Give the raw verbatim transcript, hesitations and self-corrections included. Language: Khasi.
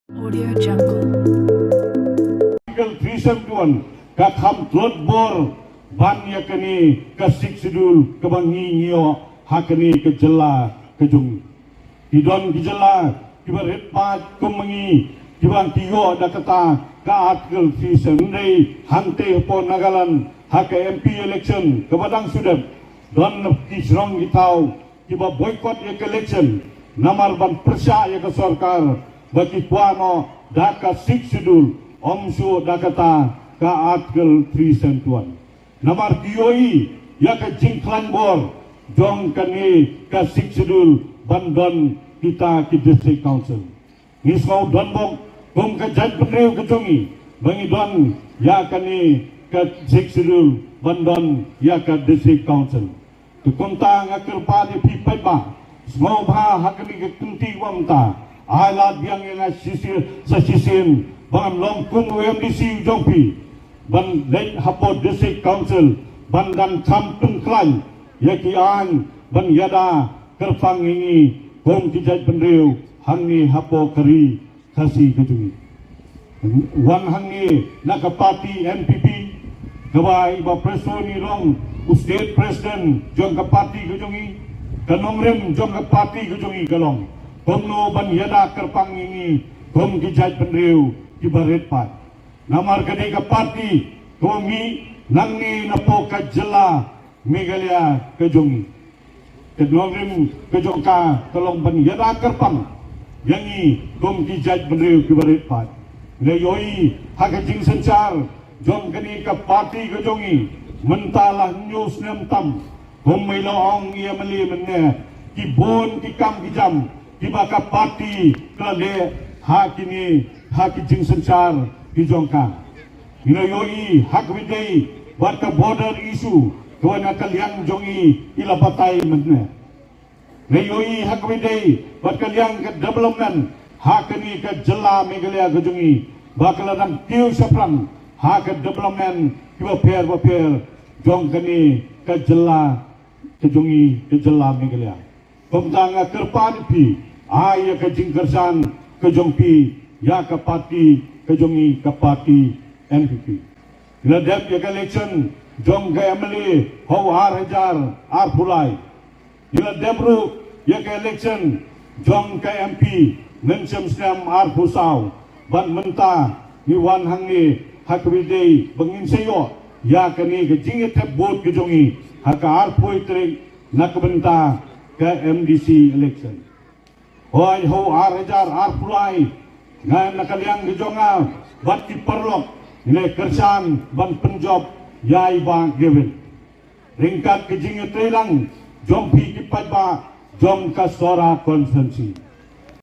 Audio Jungle. Article three seventy-one ka kham tlot bor ban ïa kane ka Sixth Schedule kaba ngi ngi ïoh ha kane ka jylla ka jong ngi. Ki don ki jylla kiba rit paid kum ma ngi kiba ki ïoh da kata ka Article three seventy-one. Hangtei hapoh Nagaland ha ka M P election kaba dang shu dep, don ki shnong ki thaw kiba boycott ïa ka election namar ban pyrshah ïa ka sorkar ba ki kwah noh da ka Sixth Schedule, ym shuh da kata ka Article three seventy-one. Namar ki ïohi ïa ka jingkhlaiñ bor jong kane ka Sixth Schedule ban don kita ki District Council. Ngi sngew donbok kum ka jaitbynriew ka jong ngi ba ngi don ïa kane ka Sixth Schedule ban don ïa ka District Council. Te kumta nga kyrpad ïa phi paidbah, sngewbha ha kane ka kynti ba mynta ai lad biang ïa nga shisien, sa shisien ba ngam long kum u M D C u jong phi ban leit hapoh District Council ban dang kham pynkhlaiñ ïa ki aiñ ban ïada kyrpang ïa ngi kum ki jaitbynriew hangne hapoh ka ri Khasi ka jong ngi. Wan hangne na ka party N P P kaba i Bah Prestone i long u state president jong ka party ka jong ngi, ka nongrim jong ka party ka jong ngi ka long kumno ban ïada kyrpang ïa ngi kum ki jaitbynriew kiba rit paid. Namar ka dei ka party kaba mih nangne napoh ka jylla Meghalaya ka jong ngi. Ka nongrim ka jong ka ka long ban ïada kyrpang ïa ngi kum ki jaitbynriew kiba rit paid. Ngi la ïohi ha ka jingsynshar jong kane ka party ka jong ngi mynta la hynñiew snem tam. Kum i la ong ïa ma lei mynne, ki bun ki kam ki jam kiba ka party ka la leh ha kine, ha ki jingsynshar ki jong ka. Ngi la ïohi ha kaba ïadei bad ka border issue kaba na ka liang jong i i la batai mynne. Ngi la ïohi ha kaba ïadei bad ka liang ka development ha kane ka jylla Meghalaya ka jong i ba ka la dang kiew shaphrang ha ka development kiba pher ba pher jong kane ka jylla ka jong i, ka jylla Meghalaya. Kumta nga kyrpad ïa phi, ai ïa ka jingkyrshan ka jong phi ïa ka party ka jong i, ka party N P P. Ngi la dep ïa ka election jong ka M L A ha u ar hajar arphew lai. Ngi la dep ruh ïa ka election jong ka M P mynshem snem arphew saw. Bad mynta ngi wan hangne ha kaba ïadei ba ngin sa ïoh ïa kane ka jingïatep vote ka jong i ha ka arphew tarik na ka bynta ka M D C election. Hooid, ha u ar hajar arphew lai, nga na ka liang ka jong nga bad ki paralok ngi la kyrshan ban pynjop ïa i Bah Gavin. Ryngkat ka jingïatreilang jong phi ki paidbah jong ka Sohra constituency.